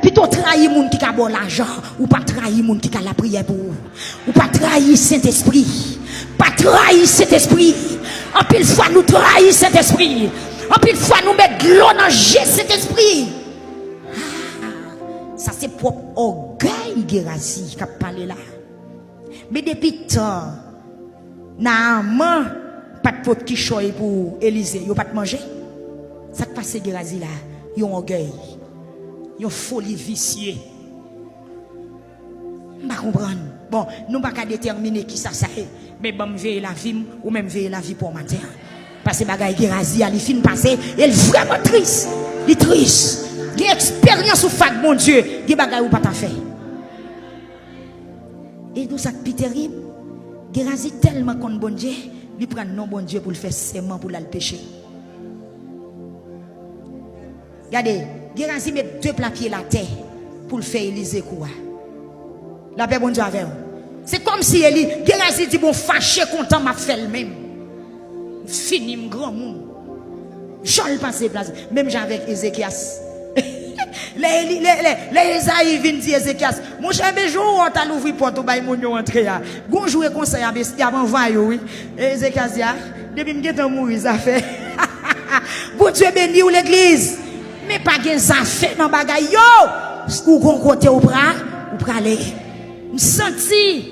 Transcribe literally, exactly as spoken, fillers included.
Pito w trayi moun ki ka ba w lajan, ou pa trayi moun ki ka lapriyè pou ou. Ou pa trayi Sentespri. Pa trayi Sentespri. Anpil fwa nou trayi Sentespri. Anpil fwa nou met dlo nan je Sentespri. Ah, sa se pwòp ògèy Gerazi k ap pale la. Men depi tan Naaman pa t pot kichòy pou Elize, yo pa t manje. Sa k pase Gerazi la? Yon ògèy, yon foli visye. M pa konprann. Bon, nou pa ka detèmine kisa sa ye. Men ban m veye lavi m, ou menm veye lavi pa w maten an. Pase bagay Gerazi a, li fin pase, e l vrèman tris. Li tris. Gen eksperyans ou fè ak Bondye, gen bagay ou pa ta fè. E nou, sa k pi terib, Gerazi tèlman konn Bondye, li pran non Bondye pou l fè sèman pou l al peche. Gade, Gerazi met de pla pye l atè pou l fè Elize kou a. Lapè Bondye avè w. Se kòmsi Eli, Gerazi di, "Bon, fache kontan, m ap fè l menm. M fini, m granmoun." Jòl pase plas, menm jan avèk Ezekyas. Lè Eli, lè, lè, lè Ezayi vin di Ezekyas, "Monchè, men jan w ta louvri pòt ou bay moun yo antre a. Gon jou e konsa y ap, y ap anvayi w, wi." Ezekyas di, "A, depi m gentan mouri, zafè." Bondye beni w, legliz. Men pa gen zafè nan bagay yo. Ou gon kote ou pra, ou prale. M santi